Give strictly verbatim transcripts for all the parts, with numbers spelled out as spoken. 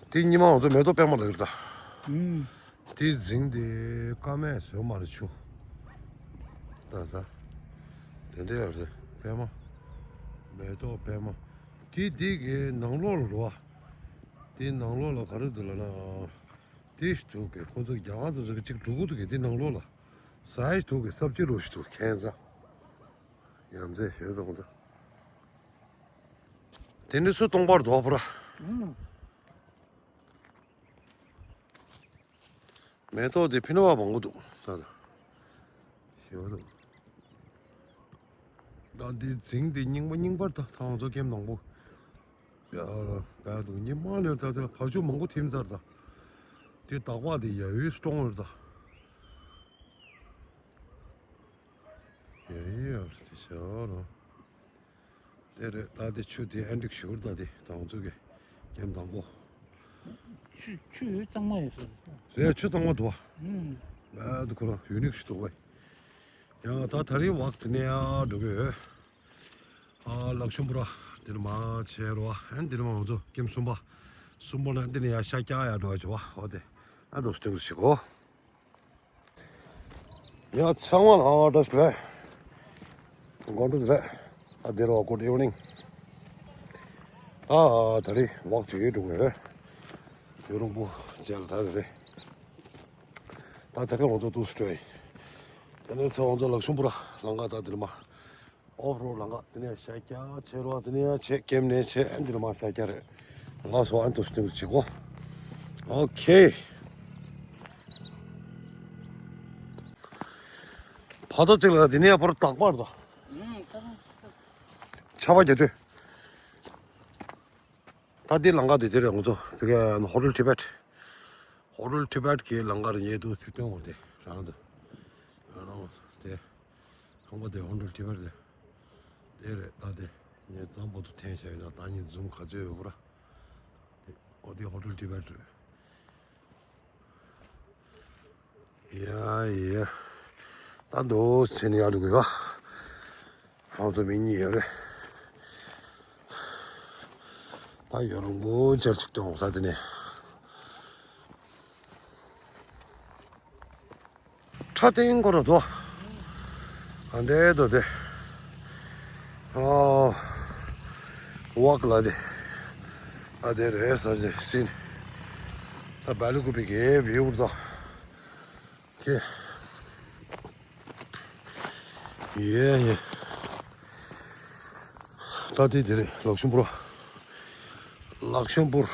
དེ་ཉི་མ་ང་ཚོ་མེ་ཏོག་པད་མ་ལ་གིར་ད། ཨུམ། དེ་རྫིང་དེ་ཀ་མེད་བཟོས་མ་རེད་ཆུ། ད་ད། དེ་འདྲ་ཡོད་རེད་པད་མ། མེ་ཏོག་པད་མ། དེ་དེ་གི་ནང་ལོགས་ལ་རོ། དེ་ནང་ལོགས་ལ་ག་རེ་འདུག་ལ་ན། དེ་ཞིག་འདུག་གི་ཁོ་ཚོ་རྒྱ་གར་དུ་ཟེར་གི་གཅིག་འགྲོ་གི་འདུག་གི་དེ་ནང་ལོགས་ལ། ཟ་ཡ་ཞིག་འདུག་གི་སབ་ཅི་རོ་ཞིག་འདུག་ཁན་ཟ། ཡ་མཚན་ཞེ་ཙམ་ཙམ། དེ་འདྲ་སུ་སྟོང་པར་འདུག་པ་ར། ཨུམ། མེ་ཏོག་དེ་ཕི་ནི་བ་མང་པོ་འདུག་ད་ད། ཞེ་པོ་འདུག་ད་འདི་རྫིང་འདི་རྙིང་པ་རྙིང་པར་ད་ཐང་ཚོ་ཀེམ་ནང་པོ། ཡ་ལ་ད་འདུག་ཉི་མ་ལས་ད་ཚེ་ལ་བ་ཕྱུགས་མང་པོ་ཐིམ་ཚར་ད། དེ་དག་པ་དེ་ཡ་ཡོད་སྟོང་ཡོད་ད། ཡ་ཡ་དེ་ཤ་ར། དེ་རེད་ད་དེ་ཆུ་དེ་ཨན་ཏིག་ཞུར་ད་དེ་དང་ཚུགས་ཀྱི་རྒྱན་དང་པོ། ཆུ་ཆུ་ཡོད་གཙང་མ་ཡོད་ཟེར། རེད་ཆུ་གཙང་མ་འདུག་བ། ཨུམ། ཨ་དེ་ཁོ་རང་ཡུ་ནིག་ཞུ་འདུག་བས། ཡང་ད་ད་རིང་བག་དེ་ནས་ཡར་འགྲོ་གི་ཡོད། ཨ་ལག་ཤོམ་པུ་ར་དེ་ནས་མ་བྱས་རོ་ཨན་དེ་ནས་མ་ང་ཚོ་ཀེམ་གསུམ་པ། གསུམ་པ་ན་དེ་ནས་ཡར་ཤ་རྒྱག་ཡར་འགྲོ་བ་བྱེད་བ་འོ་དེ་ཨ་འགྲོ་སྟེ་འགྲོ་བྱེད་གོ། ཡ་ཚང་མ་ལ་ཨ་བཀྲ་ཤིས་བདེ་ལེགས། དགོང་དྲོ་བདེ་ལེགས། ཨ་དེ་རུ་good evening། ཨ་ད་རེས་ཝོག་བྱེད་ཀྱི་འགྲོ་གི་ཡོད། ཡུན་རིང་པོ་རྗེས་ལ་ད་དེ་རེད། ད་ད་ག་ང་ཚོ་ཏུས་སྤྲོད་ཡིན། དེ་ནས་ཚོ་ང་ཚོ་ལག་ཤོམ་པུ་ར་ལམ་ཁ་ད་དེ་ནས་མ། ཨོཕ་རོཌ་ལམ་ཁ་དེ་ནས་ཤར་རྒྱག་བྱེད་རོགས་དེ་ནས་ཡང་བྱེད་ཀེམ་ནས་བྱེད་ཨ་འདི་ནས་མ་ཤར་རྒྱག་རེད། ལགས་སོ་ཨ་འདུག་སེ་འདུག་བྱེད་གོ། ཨོ་ཁེ། ཕ་ཐོ་གཅིག་ལ་དེ་ནས་ཡང་བོར་དག་པར་དོ། ཆ་བ་རྒྱ་དུས། ད་འདི་ལམ་ཁ་དེ་དེ་རེད་ང་ཚོ་དེ་ག་ཧོ་ཊེལ་ཊི་བེཊ། ཧོ་ཊེལ་ཊི་བེཊ་གི་ལམ་ཁར་ཉལ་དུ་ཚུར་སྟོན་འོང་དེ་རང་དུ། རང་དུ་དེ། ཁང་པ་དེ་ཧོ་ཊེལ་ཊི་བེཊ་དེ། དེ་རེད་ད་དེ། ངས་གཙང་པོ་དུ་འཐེན་བྱ་ཡོད་ད་ད་ཉིད་ཛུམ་ག་ཚོད་ཡོད་པ་ར། དེ་ཨོ་དེ་ཧོ་ཊེལ་ཊི་བེཊ་རེད། ཡ་ཡ། ད་འདུག་ཚེ་ནི་ཡར་འགྲོ་དགོས་པ། ང་ཚོ་མི་གཉིས་ཡོད་རེད། ད་ཡོད་རུང་པོ་ཅལ་ཅིག་ཏུ་འོང་ས་དེ་ནས། ཁྲ་ཏིང་ཁོ་ར་དོ། ག་འདྲའི་དོ་དེ། ཨོ། ཝོག་ལ་དེ། ཨ་དེ་རེད་ས་ཅི་སིན། ད་བལ་ཀུ་པི་གེ་བིའུ་དོ། ཁེ། ཡེ་ཡེ། ད་དེ་དེ་རེད་ལག་ཤོམ་པུ་ར། ལག་ཤོམ་པུ་ར།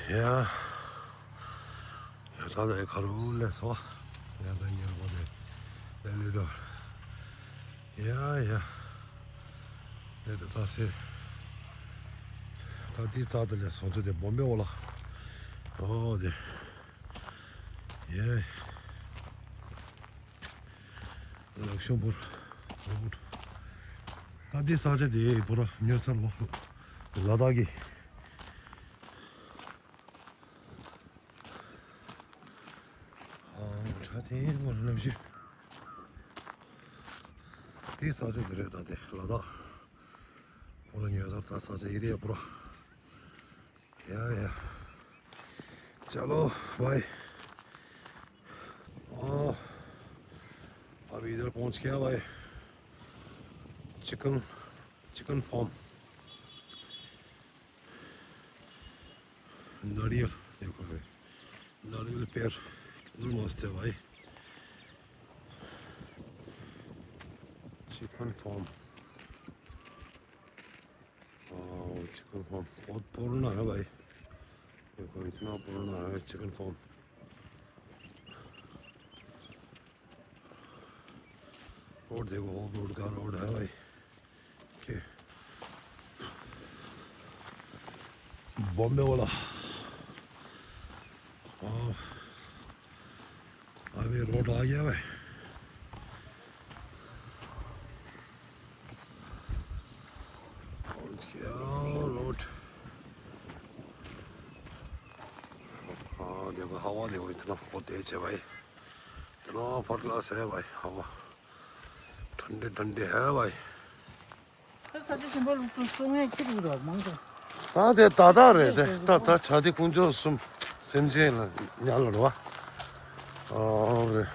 ཡ། ཡ་ད་ད་ཡ་ཁ་རུ་ལས་སོ། ཡ་ད་ཉེར་པོ་དེ་ལས་ལས་དོ། ཡ་ཡ། ལས་དོ་ད་སེ། ད་དེ་རྩ་དེ་ལས་སོང་ཚོ་དེ་བོམ་པེ་འོ་ལ། ཨོ་དེ། ཡ། ལག་ཤོམ་པུ་ར། ད་དེ་ས་ཆ་དེ་པུ་ར་ཉོ་ཚར་ལོ། ལ་དྭགས་ཀྱི། ཨ་ཁྲ་ཐེན་མ་ལབ་ཞུ། དེ་ས་ཆ་དེ་རེད་ད་དེ་ལ་དྭགས། པུ་ར་ཉོ་ཚར་ད་ས་ཆ་ཡི་རེད་པུ་ར། ཡ་ཡ། चलो भाई। ओ, अभी इधर पहुंच गया भाई। Chicken, chicken farm. नारियल देखो भाई, नारियल पेड़ कितना मस्त है भाई। Chicken farm. Wow, chicken farm बहुत पुराना है भाई। देखो, इतना पुराना है चिकन फार्म। रोड देखो, ऑफ रोड का रोड है भाई। ओके। बॉम्बे वाला। वाओ। अभी रोड आ गया भाई। पहुंच गया रोड। हाँ, देखो, हवा देखो, इतना बहुत तेज है भाई, इतना फर्स्ट क्लास है भाई हवा, ठंडे ठंडे है भाई। ས་ཆ་གཞན་པ་ལ་སོང་ངས་ཁྱི་རུ་ར་མང་ཆེ། ད་དེ་ད་ད་རེད་དེ་ད་ད་བྱ་དེ་ཀུན་སྤྱོད་གསུམ་སེམས་ཅན་ལ་ཉར་ལ་རོ། ཨོ་རེད།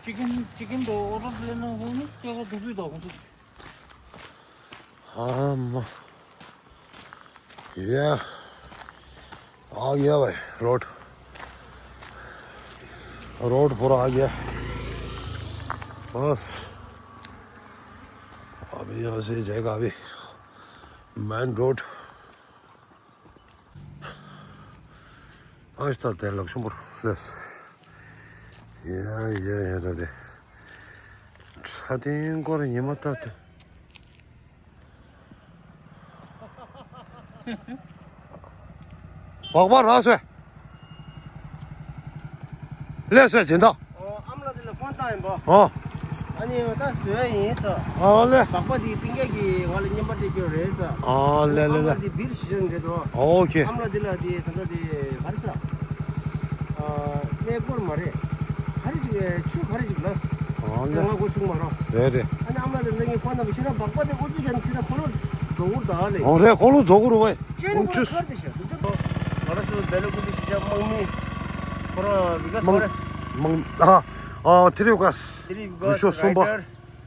चिकन चिकन तो ऑर्डर लेना हो ना क्या का दुबई तो हम तो हाँ, म- या। आ गया भाई, रोड। रोड पूरा आ गया। बस। अभी यहाँ से जाएगा अभी मेन रोड। आज तो तेल लक्ष्मण लेस। या, या, या, दे। छाती को रे, ये मत आते। བག་པ་རག་སོང་། ལས་སོང་སྦྱིན་བདག་ཨོ། ཨ་མ་ལགས་འདི་ལ་ཕོན་བཏང་ཡིན་པ། ཨོ། ཨ་ནི་ད་བཟོས་ཡིན་ས། ཨོ་ལེ། བག་པ་འདི་པིང་ཀེ་གི་ང་ལ་རྔན་པ་སྤྲད་རྒྱུ་རེད་ས། ཨོ་ལེ་ལེ་ཨ་མ་ལེ། ལགས་འདི་བིར་ཞིག་ཆེན་རེད་དོ། ཨོ་ཁེ། ཨ་མ་ལགས་འདི་ལ་འདི་ད་ལྟ་འདི་ག་རེ་ས། ཨ་གནས་སྐོར་མ་རེད། ག་རེ་ཅིག་ཆུ་ག་རེ་ཅིག་ལ། ཨོ་ལེ། ང་ཁོ་ཚུགས་མ་རོ། རེད་རེད། ཨ་ནི་ཨ་མ་ལགས་འདི་ངའི་ཕོན་ནམ་ཁྱེད་རང་བག་པ་འདི་ཨུ་ཚུགས་ཀྱང་ཕྱི་ད་ཁོ་ལོ་རྫོགས་འུར་ད་ལེ། ཨོ་རེད། ཁོ་ལོ་རྫོགས་འུར་བས། ཅེན་ཁོ་ཁར་དེ་ཤ་དུ་ཅོ། ང་རང་ཚོ་སྦེལ་ཀོབ་པི་གཞིས་ཆགས་དམག་མི་ཁོ་རང་བི་ཀ་སི་མང་ཧོ་རེ། མང་ཨ་ཨ་ཐི་རི་བི་ཀ་སི། ཐི་རི་བི་ཀ་སི་རུ་ཤོ་གསུམ་པ། རའི་ཌར་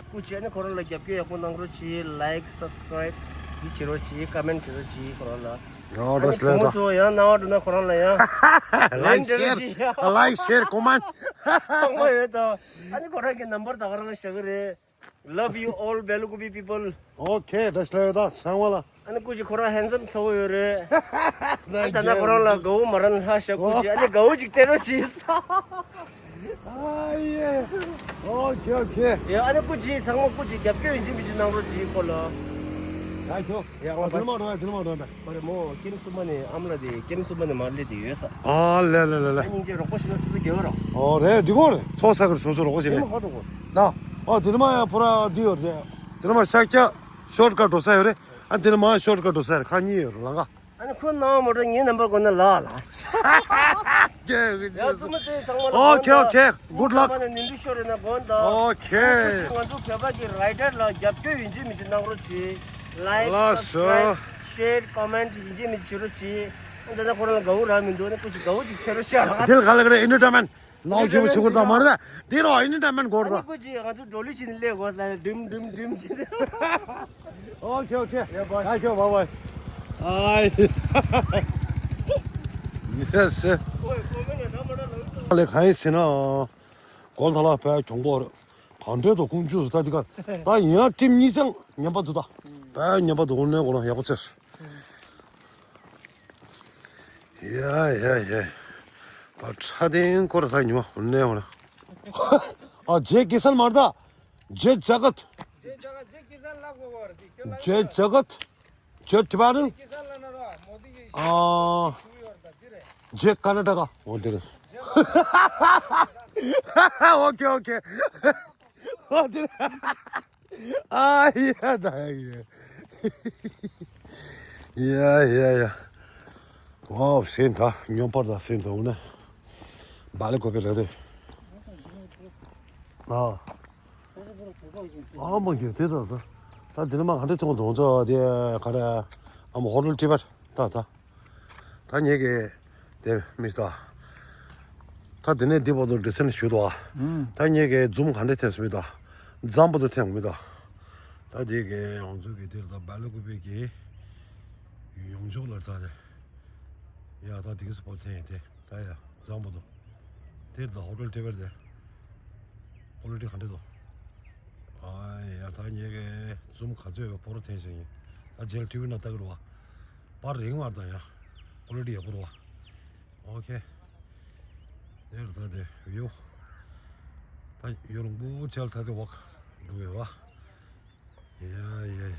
སྐུ་མཁྱེན་ནི་ཁོ་རང་ལ་རྒྱབ་སྐྱོར་ཡག་པོ་གནང་རོགས་གྱིས། ལའིཀ་སབ་སི་ཀ་རའིབ་འདི་བྱེད་རོགས་གྱིས། ཀ་མེན་ཊི་བྱེད་རོགས་གྱིས་ཁོ་རང་ལ། ཡོ་ཨ་ནི་ཌོ་སི་ལེ་ཁོང་ད། ཚོ་ཡང་གནང་བ་འགྲོ་ན་ཁོ་རང་ལ་ཡང་ལའིཀ་ལའིཀ་ཤེར་རོགས་གྱིས། ལའིཀ་ཤེར་ཀོ་མེན་ཊི་ཚང་མ་ཡོད་དོ། ཨ་ནི་ཁོ་རང་གི་ནམ་བར་ད་ག་རང་བཞག་གི་རེད། Love you all Belgubi people. Okay, that's later. Sangwala. ཨ་ནི་སྐུ་མཁྱེན་ཁོ་རང་ཧན་སམ་ཚ་བོ་ཡོད་རེད། ཨ་ད་ན་ཁོ་རང་ལ་དགའ་བོ་མ་རན་ཧ་ཤ་སྐུ་མཁྱེན། ཨ་ནི་དགའ་བོ་ཅིག་སྤྲད་རོགས་གྱིས། ཨ་ཡེ། Okay, okay. ཡ་ཨ་ནི་སྐུ་མཁྱེན་ཚང་མ་སྐུ་མཁྱེན་རྒྱབ་སྐྱོར་ཡིན་གཅིག་མིན་གཅིག་གནང་རོགས་གྱིས་ཁོ་ལ། ད་ཁྱོད། ཡ་ཨ་ལ་དེ་ནི་མ་འགྲོ་ཡ་དེ་ནི་མ་འགྲོ་ད། ཨ་རེ་མོ་ཀེམ་སུ་མ་ནས་ཨམ་ལ་དེ་ཀེམ་སུ་མ་ནས་མར་སླེབས་དེ་ཡོད་ས། ཨ་ལེ་ལེ་ལེ་ལེ། ཨ་སྙིང་རྗེ་རོགས་པ་ཞིག་ལ་སུ་སུ་རྒྱལ་བ་རོགས། ཨོ་རེད་འགྲིག་གོ་རེད། ཚོགས་ས་གི་སོ་སོ་རོགས་པ་ཞིག་དེ་ལས། མ་ཧོ་རོགས། ད་ཨོ་དེ་ནི་མ་ཡ་ཕོ་ར་འདི་ཡོད་རེད། དེ་ནི་མ་ཤར་སྐྱ་ཤོར་ཀ་འགྲོ་ས་ཡོད་རེད། ཨ་དེ་ནི་མ་ཤོར་ཀ་འགྲོ་ས་ཡོད་རེད། ཁ་གཉིས་ཡོད་རེད་ལང་ཀ་ཨ་ནི་ཁོ་ནང་མོ་ཊ་ངའི་ནམ་བར་གོ་ན་ལ་ལ། ཡ་ཙུ་མ་ཙེ་ཚང་མ་ལ་Okay, okay. Good luck. ཚང་མ་ལ་ནིན་དུ་ཤོར་རེ་ན་གོ་ད། Okay. ང་ཚོ་བོད་པ་གི་རའི་ཌར་ལ་རྒྱབ་སྐྱོར་ཡིན་གཅིག་མིན་གཅིག་གནང་རོགས་གྱིས། ལའིཀ་ལགས་སོ། སབ་སི་ཀ་རའིབ་ཤེར་ཀོ་མེན་ཊི་ཡིན་གཅིག་མིན་གཅིག་བྱེད་རོགས་གྱིས། ཨ་ད་ལྟ་ཁོ་རང་ལ་དགའ་བོ་རག་མི་འདུག་ཨ་ནི་སྐུ་མཁྱེན་དགའ་བོ་ཅིག་འཚོལ་རོགས་བྱ་ལ། དེ་ལ་ག་ལ་ག་རེ་ཨེན་ཊར་ཊེན་མེན་ཊི། ལོག་ཁྱོད་ཆུ་ཁུར་དང་མ་རེད། འདི་རོ་ཨེན་ཊར་ཊེན་མེན་ཊི་སྐོར་ཨ་ནི་དང་། སྐུ་མཁྱེན་ང་ཚོ་འགྲོ་ལུགས་བྱེད་ནས་སླེབས་དགོས་ལ་ཌིམ་ཌིམ་ཌིམ་བྱེད་དེ། Okay, okay. Yeah, bye. Thank you, bye bye. Bye. Yes, sir. ཨོའི་ཀོ་མེན་ཊི་ན་མ་ན་ལ། ལས་གང་ཡིན་ཟེར་ན། གོ་ཐ་ལ་བས་གྱོང་པོ་རེད། གང་འདྲས་དོ་ཀུན་ཆུ་ད་འདི་ག་ད་ཡིན་ཡང་ཊིམ་གཉིས་ཚང་ཉམས་པ་འདུག་ད། བས་ཉམས་པ་འདུག་ནས་གོ་ན་ཡག་པོ་ཚེ། ཡ་ཡ་ཡ། ད་ཁྲ་ཏིང་སྐོར་ད་ཉི་མ་འོ་ནས་འོ་ན། ཨ་ཇེ་ཀི་སན་མར་ད། ཇེ་ཇ་གཏ། ཇེ་ཇ་གཏ། ཇེ་ཇ་གཏ། ཇེ་ཊི་བ་རན། ཨ་ཇེ་ཀར་ན་ཊ་ཀ། འོ་དེ་རེད། ཨོ་ཁེ་ཨོ་ཁེ། འོ་དེ་རེད། ཨ་ཡ་ད་ཡ་ཡ་ཡ་ཡ། ཝའོ་སེམས་ཐག་སྙོམས་པར་དང་སེམས་ཐག་འོ་ན། བ་ལེ་གོ་པེ་རེད་དེ། ཨ། ཨ་མ་གི་དེ་ད་ད། ད་དེ་ནི་མ་ག་འདྲ་ཐོང་དོང་ཚོ་དེ་ག་རེ། ཨ་མ་ཧོ་ཊེལ་ཊི་བར་ད་ད། ད་ངེད་ཀྱི་དེ་མི་ད། ད་དེ་ནས་འདི་བར་དུ་འདྲི་སེམས་ཞུ་དོ་ཨ། ད་ངེད་ཀྱི་འཛུམ་ག་འདྲ་ཐེངས་སུ་མི་ད། འཛམ་བུ་དུ་ཐེངས་མི་ད། ད་དེ་གའི་ཡོངས་འཛུགས་ཀྱི་དེར་ད་སྦེལ་ཀོབ་པི་གི་ཡོངས་ཕྱོགས་ལ་ད་དེ། ཡ་ད་དེ་གི་སུ་པོ་ཐེངས་དེ་ད་ཡ་འཛམ་བུ་དུ། དེར་ད་ཧོ་ཊེལ་ཊི་བར་དེ། ཀོ་ལི་ཊི་ག་འདྲ་འདུག་ཨ་ཡ་ད་ངེད་ཀྱི་འཛུམ་ག་ཚོད་ཡོད་པོ་ར་ཐེངས་ཤིག་ཡིན། ད་རྗེས་ལ་ཊི་བི་ནང་ལྟ་གི་རུ་བ། པར་རིང་བར་དང་ཡང་ཀོ་ལི་ཊི་ཡག་པོ་རུ་བ། ཨོ་ཁེ། དེར་ད་དེ་ཡོ། ད་ཡོ་རུང་པོ་ཆལ་ཐ་དེ་ཝག་འགྲོ་ཡོད་བ། ཡ་ཡ།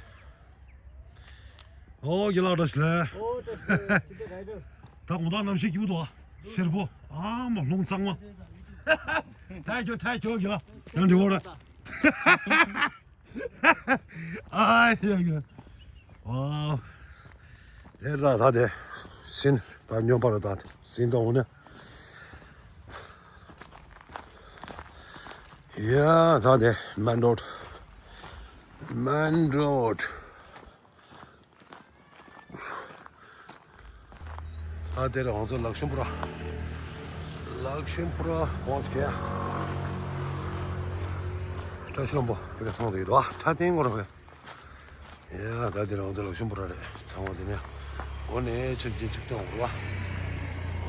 ཨོ་རྒྱལ་ལགས་བཀྲ་ཤིས་བདེ་ལེགས། ཨོ་བཀྲ་ཤིས་བདེ་ལེགས། ད་དགོང་དག་གནམ་གཤིས་སྐྱིད་པོ་འདུག་ཨ། སེར་པོ། ཨ་མ་རླུང་གཙང་མ། ཐལ་ཁྱོད་ཐལ་ཁྱོད་རྒྱལ་ལགས་ཡང་འདྲི་བོ་ར། ཨ་ཡ་ཡ། ཝའོ། དེ་ལ་ད་དེ་སིན་ད་སྙོམས་པར་ད་སིན་ད་འོ་ནས། ཡ་ད་དེ་མན་རོ་ཌི། Main Road. ད་དེར་ང་ཚོ་ལག་ཤམ་བུ་ར། ལག་ཤམ་བུ་ར་ཝང་ཆི་ཁེ་ཡ། བཀྲ་ཤིས་ལྷུན་པོ་བེ་ག་ཚང་དུ་ཡོད་བ། ཁྲ་ཏིང་གོ་ར་བེ། ཡ་ད་དེར་ང་ཚོ་ལག་ཤམ་བུ་ར་རེད། ཚང་བ་དེ་ནས་འོ་ནས་ཆིབས་ཀྱི་ཆིབས་སྟོང་བུ་ར།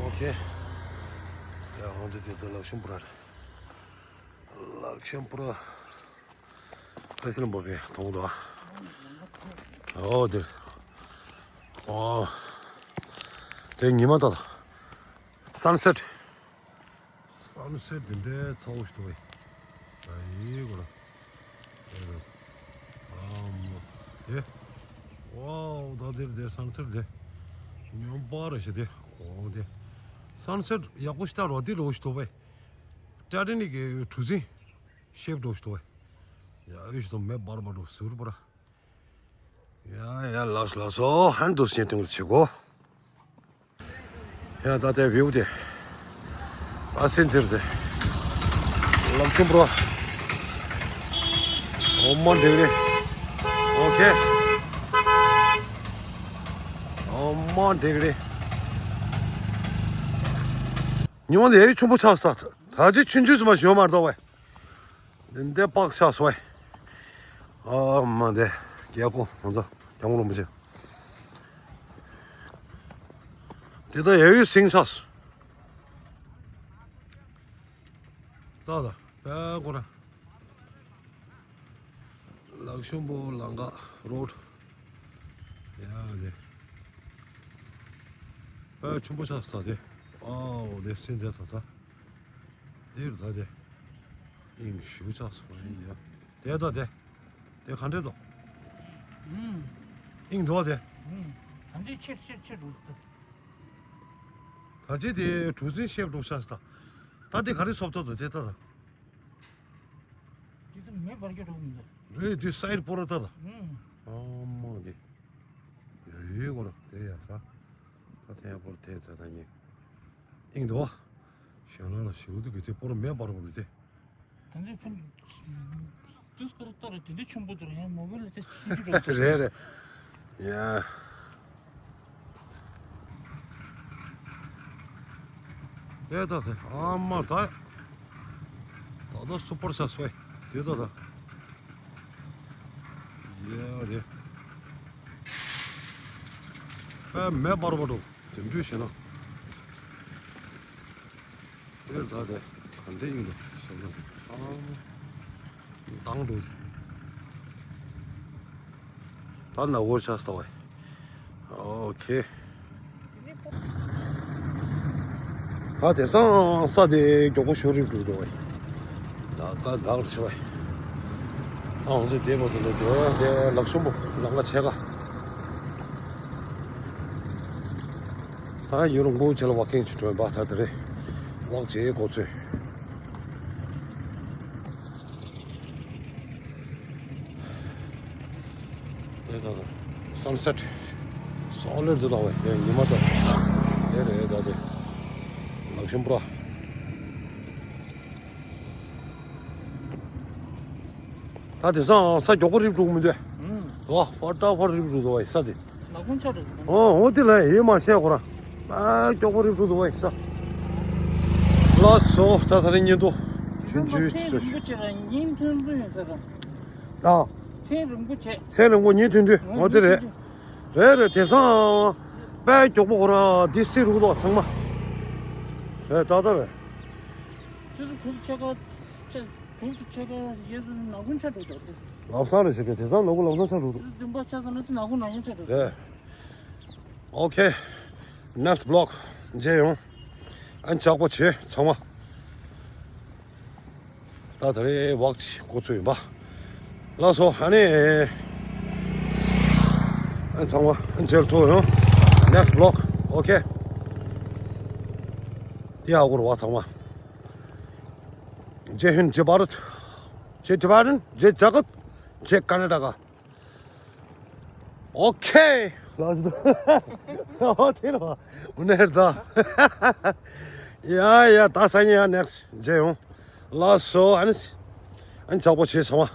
ཨོ་ཁེ། ཡ་ང་ཚོ་དེ་ཚོ་ལག་ཤམ་བུ་ར་རེད། ལག་ཤམ་བུ་ར། བཀྲ་ཤིས་ལྷུན་པོ་བེ་མཐོང་དོ། ཨོ་དེར། ཨོ། དེ་ཉི་མ་ད། Sunset. Sunset དེ་འདྲའི་ཚ་བོ་ཞིག་འདུག་བས། ཨ་ཡེ་གོ་ར། ཨ་མ། དེ། ཝའོ་ད་དེར་དེ་sunset དེ། ཉོན་པ་ར་ཞིག་དེ། ཨོ་དེ། Sunset ཡག་པོ་ཞིག་ད་རོ་དེ་རོ་ཞིག་འདུག་བས། ཊའི་ཊ་ནིག་གི་གྲུ་གཟིངས་ཤེབ་འདྲ་ཞིག་འདུག་བས། ཡ་ཨེ་ཞིག་འདུག་མེ་འབར་འབར་འདུག་ཟུར་པོ་ར། ཡ་ཡ་ལགས་ལགས་སོ་ཧན་དུ་སེན་ཏུང་ཆེ་གོ། ཡ་ད་ལྟའི་བིའུ་དེ། ཨ་སེན་ཐེར་དེ། ལམ་ཆུང་པོ། ཨོ་མ་འདྲེ་རེད། ཨོ་ཁེ། ཨོ་མ་འདྲེ་རེད། ཉི་མ་དེ་ཡ་ཆུང་པོ་ཆགས་ས། ད་ཅི་ཆུང་ཆུང་ཙམ་མ་ཞོ་མ་རེད་ད་བས། འདི་འདི་པགས་ཆགས་སོང་བས། ཨ་མ་འདི་རྒྱལ་པོ་ང་ཚོ་སྐྱབས་མགོན་རིན་པོ་ཆེ། འདི་ད་ཡ་ཡུལ་སིང་ཆགས་སོང་། ད་ད་པད་ཀོ་ར། ལག་ཤམ་བུ་ལང་ཀ་རོ་ཌི། ཡ་འདི། པད་ཆུང་པོ་ཆགས་ས་དེ། ཨའོ་དེ་སིང་དེ་ད་ད། འདིར་ད་དེ། ཨིང་ཞུ་ཆགས་སོང་ཡིན་ཡ། དེ་ད་དེ། དེ་ག་འདྲས་འདུག་ཨུམ། ཨིང་འདུག་དེ། ཨུམ། ད་འདི་ཆེར་ཆེར་ཆེར་འགྲོ་འདུག་ད་ཅི་དེ་གྲུ་གཟིངས་ཤེབ་འགྲོ་ཤག་ད། ད་དེ་ག་རེ་སོབ་ད་འདུག་དེ་ད་ད། དེ་ཚོ་མེ་འབར་གྱི་འགྲོ་གི་འདུག་རེད་དེ་སའིཌ་པོ་ར་ད་ད། ཨུམ། ཨ་མ་གི། ཡ་ཡོད་གོ་ར་དེ་ཡ་ད། ད་དེ་ཡ་པོ་ར་དེ་ཚ་ད་ཉེ། ཨིང་འདུག་བ། ཞོ་ན་ར་ཞོ་དུ་གི་དེ་པོ་ར་མེ་འབར་བ་རེད་དེ། ད་འདི་ཕུན། དུས་སྐར་ལྟར་དེ་འདྲ་ཆེན་པོ་དེར་ཡང་མོ་བེལ་ལ་དེ་ཆེ་རྒྱུ་རེད། རེད་རེད། ཡ། དེ་ད་དེ་ཨ་མ་ད། ད་ད་སུ་པར་ཆགས་སོང་དེ་ད་ད། ཡ་རེད། ཨ་མེ་འབར་བ་འགྲོ་དེ་འདྲ་བྱས་ན། དེར་ད་དེ་ག་འདྲས་ཡིན་འདུག་ཟེར་ན། ཨང་། དང་འདུག་ད་ནག་པོ་ཆགས་ས་བས། ཨོ་ཁེ། ད་དེང་སང་ས་དེ་མགྱོགས་པོ་ཤོར་རིགས་འདུག་འདུག་བས། ད་ད་འདག་རེད་ཤོར་བས། ཨང་དེ་དེ་མ་ཐུབ་ན་དེ་དེ་ལག་ཤོམ་པོ་ལག་ང་ཆེ་ག་ད་ཡུན་རིང་པོ་ཆེ་ལ་ཝོག་ཀིང་བྱེད་འགྲོ་ཡིན་པ། ད་དེ་རེད། ཝོག་བྱེད་འགོ་ཚུགས། དེ་ད་ད་སན་སེཊ་སོ་ལེར་དུ་ལོག་བས་དེ་ཉི་མ་ད་དེ་རེད། ད་དེ་ལག་ཤམ་བུ་ར། ད་དེང་སང་ས་མགྱོགས་པོ་རིབ་འགྲོ་གི་མི་འདུག་ཨུམ། ཨོ་ཧྥར་ཏ་ཧྥར་རིབ་འགྲོ་འདུག་བས་ས་དེ། ལ་ཁུང་ཆ་འགྲོ་འདུག་ཨོ་ཨོ་དེ་ལ་ཡེ་མ་བཤད་གོ་ར། ཨ་མགྱོགས་པོ་རིབ་འགྲོ་འདུག་བས་ས། ལགས་སོ་ད་ད་རེ་ཉིན་དུ་ཆུང་ཆུང་ཚེ་རིང་པོ་ཆེ་ལ་ཉིན་ཐུང་ཐུང་ཡོད་ས་ར། ད། ཚེ་རིང་པོ་བྱས། ཚེ་རིང་པོ་ཉིན་ཐུང་ཐུང་ཨོ་དེ་རེད། རེད་རེད། དེང་སང་དཔེ་མགྱོགས་པོ་གོ་ར་དེ་སི་རུག་དོ་ཚང་མ། རེད་ད་ལྟ་རེད། ཆུ་ཚོད་དྲུག་ཕྱེད་ཀ་ཆ་དྲུག་ཏུ་ཕྱེད་ཀ་ཡས་སུ་ནག་ཁུང་ཆ་འགྲོ་འདུག་དེ། ལམ་སང་རེད་ཟེར་གི་དེང་སང་ནག་ཁུང་ལམ་སང་ཆ་འགྲོ་འདུག་ཆུ་ཚོད་བདུན་པ་ཆ་ཚང་ན་དེ་ནག་ཁུང་ནག་ཁུང་ཆ་འགྲོ་འདུག་རེད། Okay, next vlog མཇལ་ཡོང་། ཨན་ཅག་པོ་བྱེད་ཚང་མ། ད་ད་རེས་ཝོག་ཅིག་འགོ་ཚུགས་ཡིན་པ། ལགས་སོ་ཨ་ནི། ཨན་ཚང་མ་ཨན་མཇལ་ཐུབ་ཡོང་། Next vlog, okay. དེ་ཨ་གོར་བ་ཚང་མ། Jai Hind, Jai Bharat, Jai Tibetan, Jai Jagat, Jai Karnataka. Okay. ལགས་སོ། ཨོ་དེ་རེད་པ། འོ་ནས་ད། ཡ་ཡ་ད་སང་ཉིན་ཡ་next མཇལ་ཡོང་། ལགས་སོ་ཨ་ནི། ཨ་ནི་ཅག་པོ་བྱེད་ཚང་མ།